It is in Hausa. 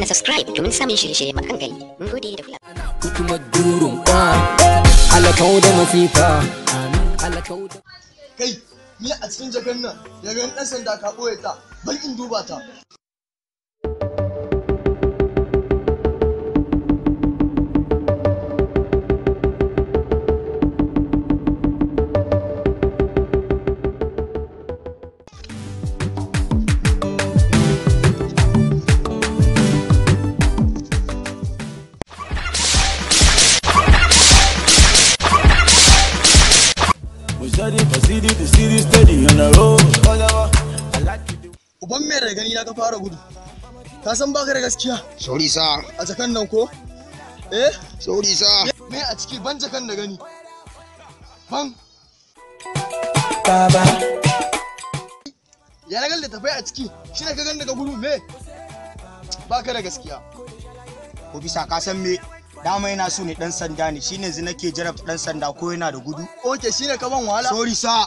Danna subscribe domin samun shirye-shirye akan gari. Mun gode da kula. Kutumar durin kwa alakau da masifa alakau da Kai, ni a cikin jakan nan, daga ɗan sanda ka ɓoye ta, ban in duba ta. We study for city to city, steady on the road. I like it. Uban mai da gani na ka fara gudu. Ka san baka da gaskiya Sorry sir. a jakan nan ko? Eh? Sorry sir. Me a ciki ban jakan da gani. Ban. Baba. Ya na da tafai a ciki, shi ne ka gan daga gudu me? Baka da gaskiya. Ko bisa ka san me dama yana so ne dan sanda ne shine yanzu nake jarabta dan sanda ko yana da gudu. Oke, shi ne ka ban wahala. Sorry sir.